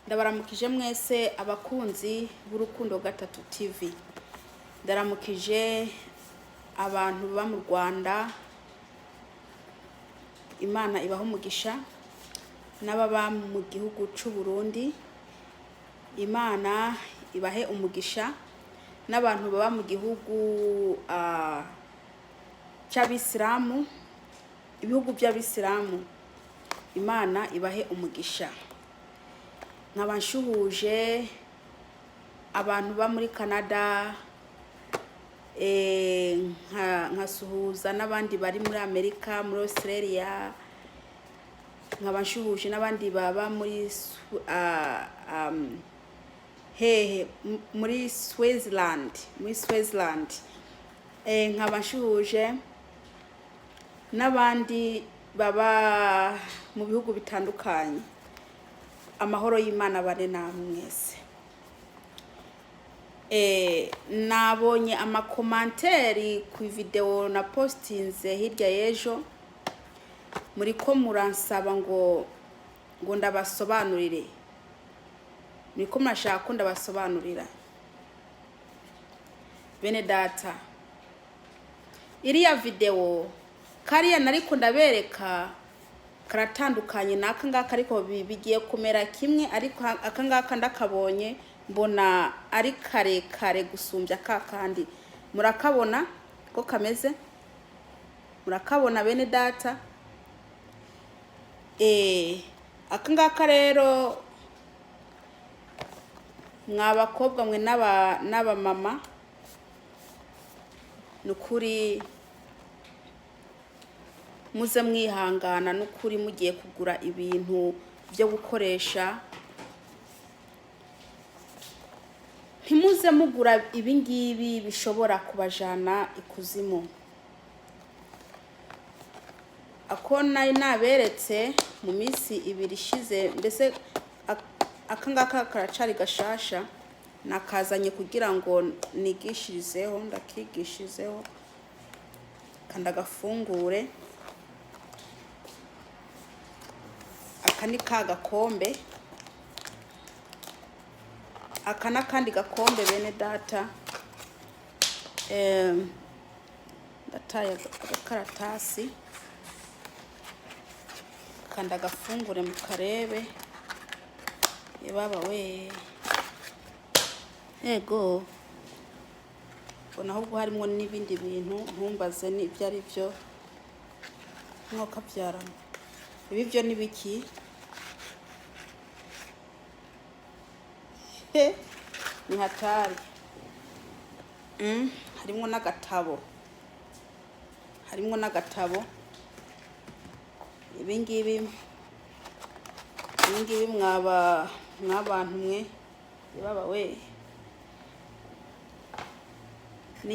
Ndabaramukije mwese abakunzi b'Urukundo Gatatu TV. Ndaramukije abantu baba mu Rwanda, Imana ibaha umugisha, n'ababa mu gihugu c'u Burundi, Imana ibahe umugisha, n'abantu baba mu gihugu c'Abisilamu, ibihugu by'Abisilamu, Imana ibahe umugisha. Nkaba nshuhuje abantu ba muri Canada, nkasuhuza n'abandi bari muri Amerika, muri Australia, nkaba nshuhuje n'abandi baba muri hehe, muri Switzerland, muri Switzerland. Nkaba nshuhuje n'abandi baba mu bihugu bitandukanye. Amahoro y'Imana bane namwe mwese. Nabonye ama commentaires ku video na postinze hirya y'ejo, muriko muransaba ngo ndabasobanurire, muriko murashaka ko ndabasobanurira. Bene data, iriya video kariya nariko ndabereka karatandukanye n'aka ngaka, ariko bigiye kumera kimwe, ariko aka ngaka ndakabonye mbona ari karekare gusumbya ka kandi. Murakabona ko kameze? Murakabona, bene data? Aka ngaka rero, mwa bakobwa mwe n'abamama, ni ukuri muze mwihangana. N'ukuri mugiye kugura ibintu byo gukoresha, ntimuze mugura ibingibi bishobora kubajana ikuzimu. Ako nari naberetse mu minsi 2 ishize, mbese aka ngaka karacari gashasha, nakazanye kugira ngo nigishirizeho, ndakigishirizeho kanda gafungure. Aka ni ka gakombe, aka n'akandi gakombe, bene data. Ndataye agakaratasi, kanda gafungure mukarebe. Yebaba we, ego, mbona ahubwo harimwo n'ibindi bintu, ntumbaze n'ibyo ari byo. Mwuka byarama, ibi byo ni biki? He, ni hatari. Harimwo n'agatabo, harimwo n'agatabo. Ibingibi mwaba mwabantu mwe, yebaba we, ni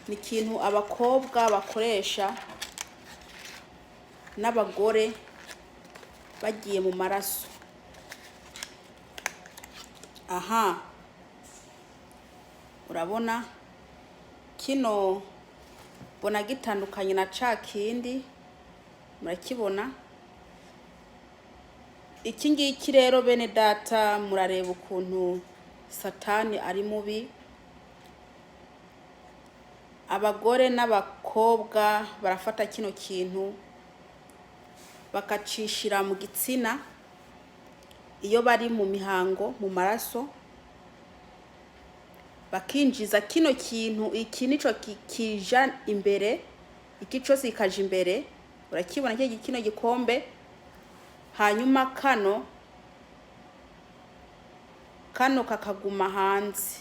ikintu abakobwa bakoresha n'abagore bagiye mu maraso. Aha urabona kino, mbona gitandukanye na ca kindi, murakibona iki ngiki. Rero bene data, murareba ukuntu Satani ari mubi. Abagore n'abakobwa barafata kino kintu bakacishira mu gitsina iyo bari mu mihango, mu maraso, bakinjiza kino kintu. Iki nico kija imbere, iki cose kikaja imbere. Urakibona kino gikombe? Hanyuma kano kakaguma hanze,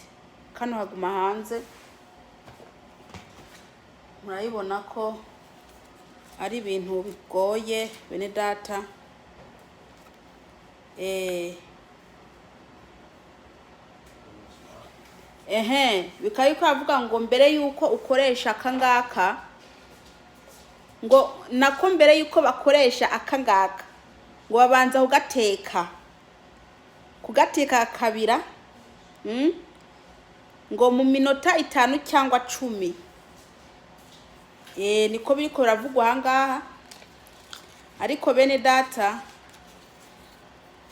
kano kaguma hanze. Murabibona ko ari ibintu bigoye, bene data. Ehe, bikaba biriko baravuga ngo mbere yuko ukoresha aka ngaka, ngo nako mbere yuko bakoresha aka ngaka, ngo babanza kugateka, kugateka kabira, Ngo mu minota 5 cyangwa 10. Niko biriko biravugwa aha ngaha. Ariko bene data,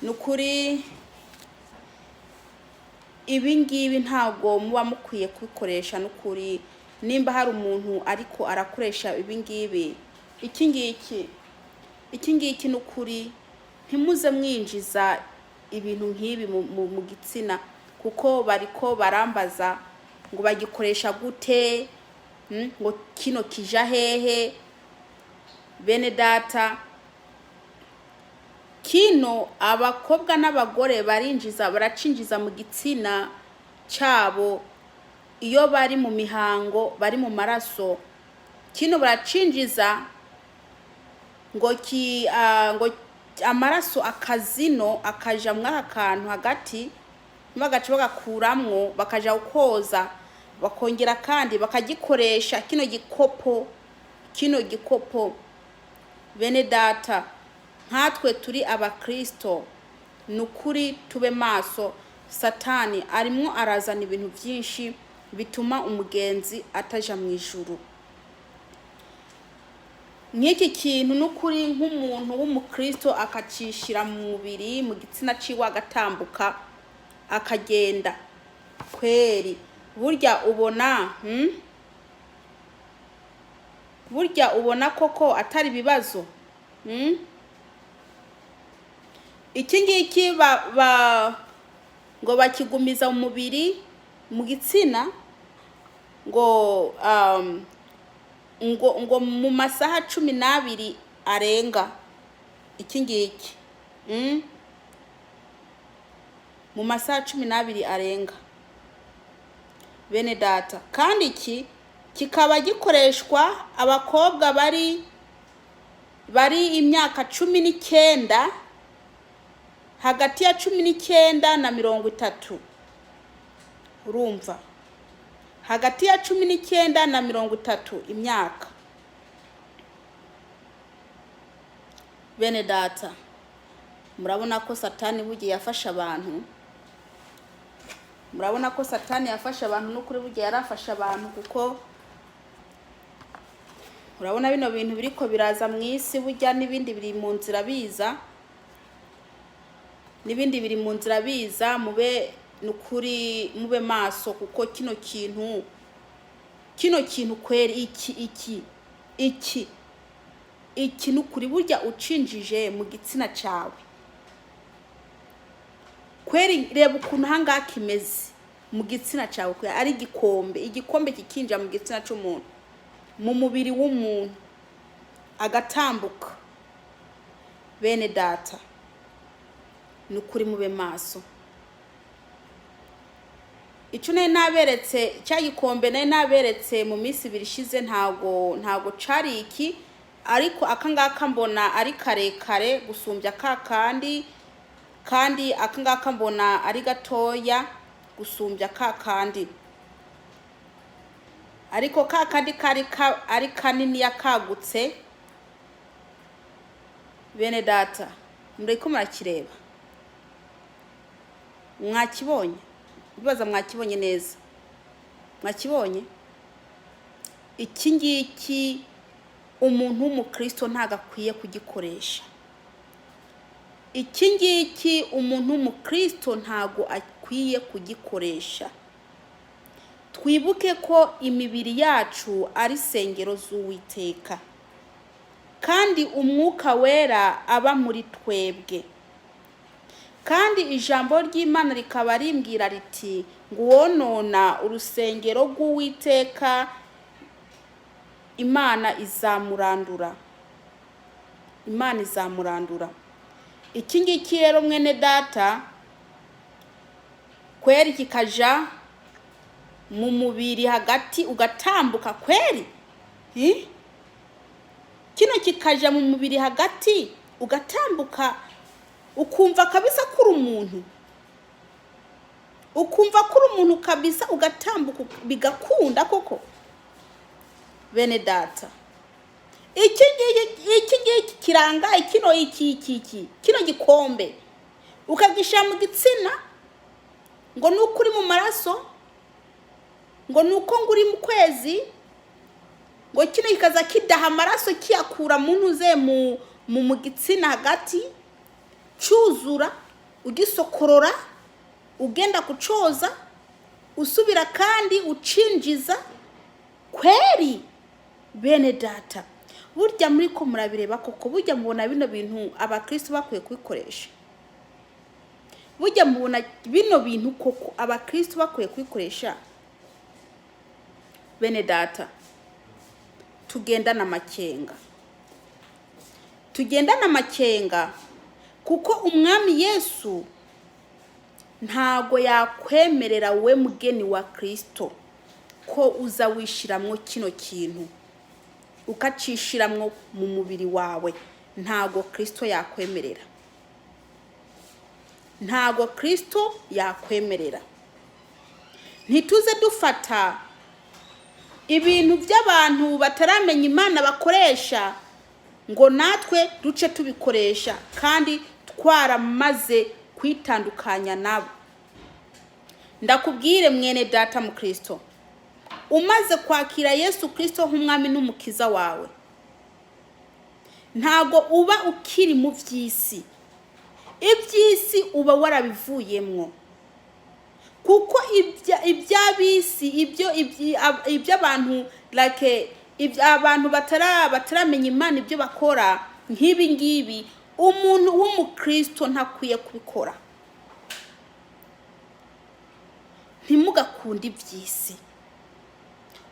Ni ukuri ibi ngibi ntabwo muba mukwiye kubikoresha. N'ukuri nimba hari umuntu ariko arakoresha ibi ngibi, iki ngiki, iki ngiki, ni ukuri ntimuze mwinjiza ibintu nk'ibi mu gitsina, kuko bariko barambaza ngo bagikoresha gute, ngo kino kija hehe? Bene data, kino abakobwa n'abagore barinjiza, baracinjiza mu gitsina cyabo iyo bari mu mihango, bari mu maraso. Kino baracinjiza ngo ki ngo amaraso akazino akaja mw'aka kantu hagati, bagaca bagakuramwo, bakaja koza, bakongera kandi bakagikoresha kino gikopo, kino gikopo. Bene data, nkatwe turi abakristo, ni ukuri tube maso. Satani arimwo arazana ibintu byinshi bituma umugenzi ataja mu ijuru. Nk'iki kintu, n'ukuri nk'umuntu w'umukristo akacishira mu mubiri, mu gitsina ciwe, agatambuka akagenda, kweri burya ubona, Burya ubona koko atari ibibazo, Iki ngiki ba ngo bakigumiza mu mubiri, mu gitsina, ngo mu masaha 12 arenga. Iki ngiki, Mu masaha 12 arenga, bene data. Kandi iki kikaba gikoreshwa abakobwa bari imyaka 19, hagati ya 19 na 30. Urumva, hagati ya 19 na 30 imyaka. Bene data, murabona ko Satani bugiye yafashe abantu. Murabona ko Satani yafashe abantu. N'ukuri bugiye yarafashe abantu, kuko urabona bino bintu biriko biraza mu isi. Burya n'ibindi biri mu nzira biza, n'ibindi biri mu nzira biza. Mube, nukuri mube maso, kuko kino kintu, kino kintu kweri, iki iki iki iki, nukuri burya ucinjije mu gitsina cawe kweri, reba ukuntu ahangaha kimeze mu gitsina cawe kweri, ari igikombe, igikombe kikinjira mu gitsina c'umuntu, mu mubiri w'umuntu, agatambuka. Bene data, ni ukuri mube maso. Icyo nari naberetse, cya gikombe nari naberetse mu minsi 2 ishize, ntago cari iki, ariko aka ngaka mbona ari karekare gusumbya ka kandi, kandi aka ngaka mbona ari gatoya gusumbya ka kandi. Ariko ka kandi kari ari kanini yakagutse. Bene data, muriko murakireba, mwakibonye? Ibibazo mwakibonye neza, mwakibonye? Iki ngiki umuntu w'umukristo ntago akwiye kugikoresha. Iki ngiki umuntu w'umukristo ntago akwiye kugikoresha. Twibuke ko imibiri yacu ari sengero z'Uwiteka, kandi umwuka wera aba muri twebwe. Kandi ijambo ry'Imana rikaba rimbwira riti ngo uwonona urusengero rw'Uwiteka, Imana izamurandura, Imana izamurandura. Iki ngiki rero, mwene data, kweri kikaja mu mubiri hagati ugatambuka kweri, Hi? Kino kikaja mu mubiri hagati ugatambuka, ukumva kabisa ko uri umuntu, ukumva ko uri umuntu kabisa, ugatambuka bigakunda koko. Bene data, iki ngiki, iki ngiki kirangaye, kino iki iki iki kino gikombe ukagishyira mu gitsina, ngo nuko uri mu maraso, ngo nuko ngo uri mu kwezi, ngo kino kikaza kidaha amaraso, kiyakura mu ntuze mu gitsina hagati, cyuzura. Ugisokorora, ugenda kucoza, usubira kandi ucinjiza. Kweri bene data, burya muri ko murabireba koko, burya mubona bino bintu abakristo bakwiye kubikoresha? Burya mubona bino bintu koko abakristo bakwiye kubikoresha? Bene data, tugendane amakenga, tugendane amakenga, kuko Umwami Yesu ntago yakwemerera we mugeni wa Kristo ko uza wishiramwo kino kintu, ukacishiramwo mu mubiri wawe. Ntago Kristo yakwemerera, ntago Kristo yakwemerera. Ntituze dufata ibintu by'abantu bataramenya Imana bakoresha ngo natwe duce tubikoresha kandi twaramaze kwitandukanya nabo. Ndakubwire mwene data mu Kristo, umaze kwakira Yesu Kristo nk'Umwami n'Umukiza wawe, ntago uba ukiri mu by'isi. Iby'isi uba warabivuyemwo, kuko iby'abisi, iby'abantu, like abantu bataramenya Imana, ibyo bakora nk'ibi ngibi, umuntu w'umukristo ntakwiye kubikora. Ntimugakunde iby'isi,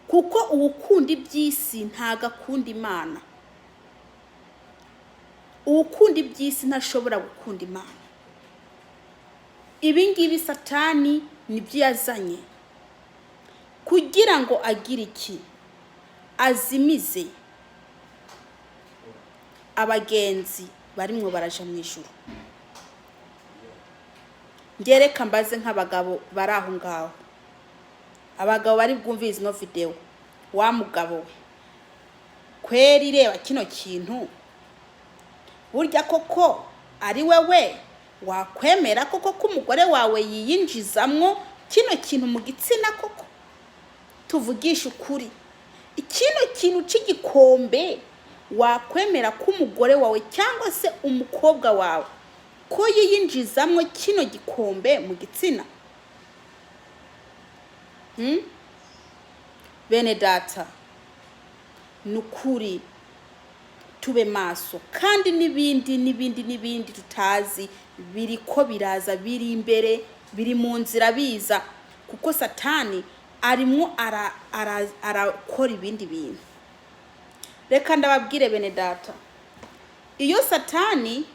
kuko uwukunda iby'isi ntagakunda Imana. Uwukunda iby'isi ntashobora gukunda Imana. Ibi ngibi Satani nibyo yazanye kugira ngo agire iki? Azimize abagenzi barimwo baraja mu ijuru. Ngereka mbaze nk'abagabo bari aho ngaho, abagabo bari bwumvise ino video: wa mugabo we, kweri reba kino kintu, burya koko ari wewe wakwemera koko ko umugore wawe yiyinjizamwo kino kintu mu gitsina? Koko tuvugishe ukuri, kino kintu cy'igikombe wakwemera ko umugore wawe cyangwa se umukobwa wawe ko yiyinjizamwo kino gikombe mu gitsina? Bene data, ni ukuri tube maso. Kandi n'ibindi n'ibindi n'ibindi tutazi biriko biraza, biri imbere, biri mu nzira biza, kuko Satani arimwo arakora ibindi bintu. Reka ndababwire bene data, iyo Satani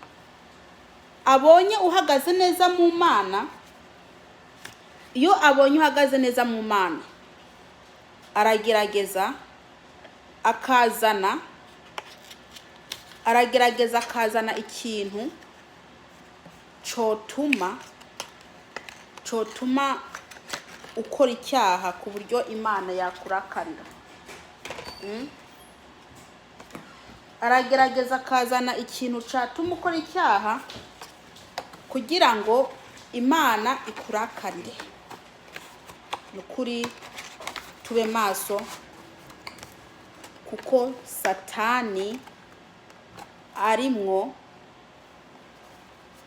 abonye uhagaze neza mu Mana, iyo abonye uhagaze neza mu Mana, aragerageza akazana, aragerageza akazana ikintu cotuma ukora icyaha ku buryo Imana yakurakarira. Aragerageza akazana ikintu catuma ukora icyaha kugira ngo Imana ikurakarire. Ni ukuri tube maso, kuko Satani arimwo,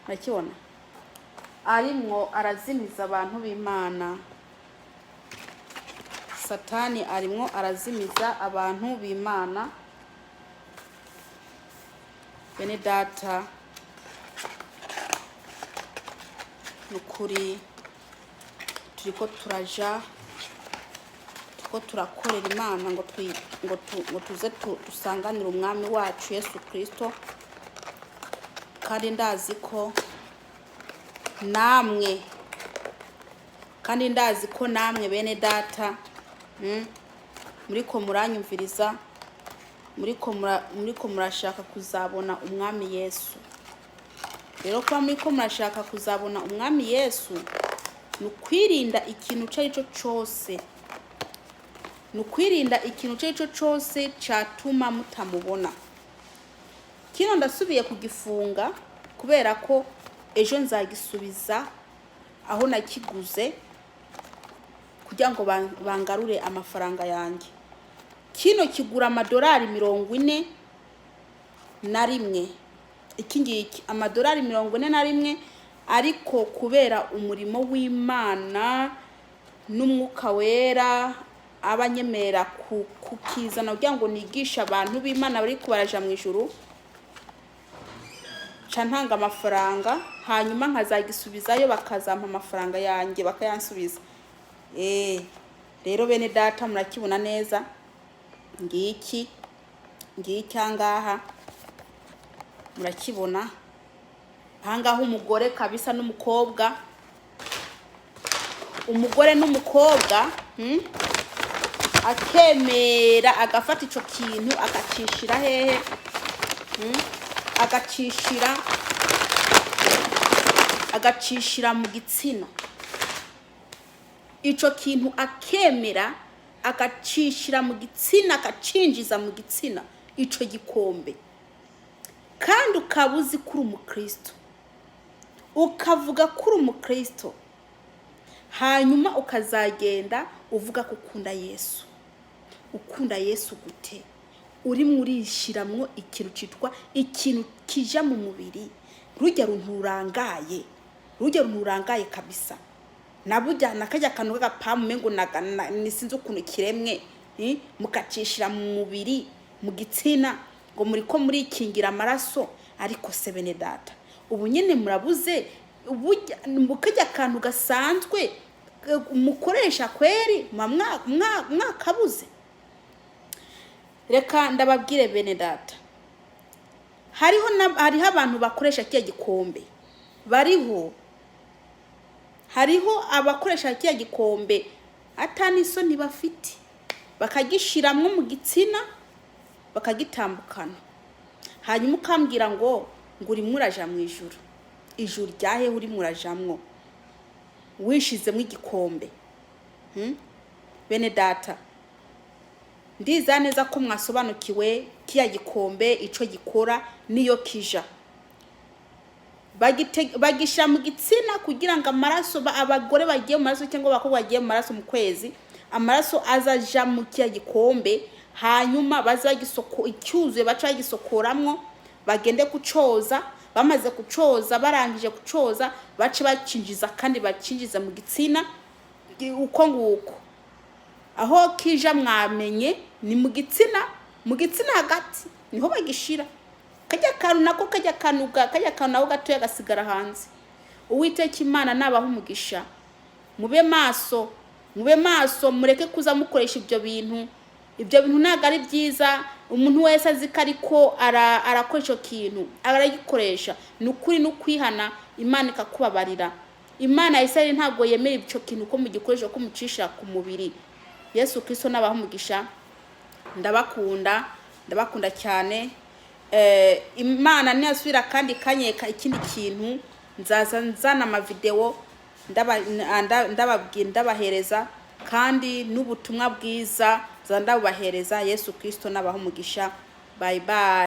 murakibona, arimwo arazimiza abantu b'Imana. Satani arimwo arazimiza abantu b'Imana. Bene data, ni ukuri turiko turaja, turiko turakorera Imana ngo tuze dusanganire Umwami wacu Yesu Kristo. Kandi ndazi ko namwe, kandi ndazi ko namwe bene data, muriko muranyumviriza, muriko murashaka kuzabona Umwami Yesu. Rero kuba muriko murashaka kuzabona Umwami Yesu, ni ukwirinda ikintu ico ari cyo cose, ni ukwirinda ikintu ico ari cyo cose catuma mutamubona. Kino ndasubiye kugifunga kubera ko ejo nzagisubiza aho nakiguze kugira ngo bangarure amafaranga yanjye. Kino kigura amadolari 41, iki ngiki amadolari 41. Ariko kubera umurimo w'Imana n'Umwuka Wera abanyemerera kukizana kugira ngo nigishe abantu b'Imana bari baraja mu ijuru, nca ntanga amafaranga, hanyuma nkazagisubizayo, bakazampa amafaranga yanjye, bakayansubiza. Rero bene data, murakibona neza, ngiki, ngiki ahangaha murakibona ahangaha. Umugore kabisa n'umukobwa, umugore n'umukobwa, Akemera agafata ico kintu agacishira hehe? Agacishira mu gitsina ico kintu, akemera agacishira mu gitsina, agacinjiza mu gitsina ico gikombe. Kandi ukaba uzi ko uri umukristo, ukavuga ko uri umukristo, hanyuma ukazagenda uvuga ko ukunda Yesu. Ukunda Yesu gute urimo urishiramwo ikintu cyitwa ikintu kija mu mubiri? Rujya runtu rurangaye, rujya runtu rurangaye kabisa. Nabujya nakajya kantu k'agapamu umengo nisinzi ukuntu kiremwe, mukacishira mu mubiri, mu gitsina, ngo muri ko murikingira amaraso. Ariko se bene data, ubu nyine murabuze burya mukajya akantu gasanzwe mukoresha kweri, muba mwakabuze. Reka ndababwire bene data, hariho abantu bakoresha kiriya gikombe bariho, hariho abakoresha kiriya gikombe ata n'isoni bafite, bakagishiramwo mu gitsina, bakagitambukana. Hanyuma ukambwira ngo urimo uraja mu ijuru. Ijuru ryahehe urimo urajamwo wishizemo igikombe? Bene data, ndiza neza ko mwasobanukiwe kiriya gikombe ico gikora niyo kija. Bagishyira mu gitsina kugira ngo amaraso, abagore bagiye mu maraso cyangwa abakobwa bagiye mu maraso mu kwezi, amaraso azaja mu kiriya gikombe, hanyuma baze bagisoko icyuzuye, baca bagisokoramwo, bagende kucoza. Bamaze kucoza, barangije kucoza, bace bacinjiza kandi bacinjiza mu gitsina uko nguko. Aho kija mwamenye ni mu gitsina, mu gitsina hagati niho bagishira kajya kantu nako, kajya kantu nako gatoya gasigara hanze. Uwiteka Imana nabaha umugisha. Mube maso, mube maso, mureke kuza mukoresha ibyo bintu. Ibyo bintu ntabwo ari byiza. Umuntu wese azi ko ariko arakoresha icyo kintu, aragikoresha, ni ukuri ni ukwihana, Imana ikakubabarira. Imana ya Isirayeli ntabwo yemera icyo kintu ko mugikoresha, ko mucisha ku mubiri. Yesu Kristo nabaha umugisha. Ndabakunda, ndabakunda cyane. Imana niyasubira kandi kanyeka ikindi kintu, nzaza nzana amavideo ndababwira, ndabahereza, kandi n'ubutumwa bwiza nza ndabubahereza. Yesu Kristo nabaha umugisha. Bye bye.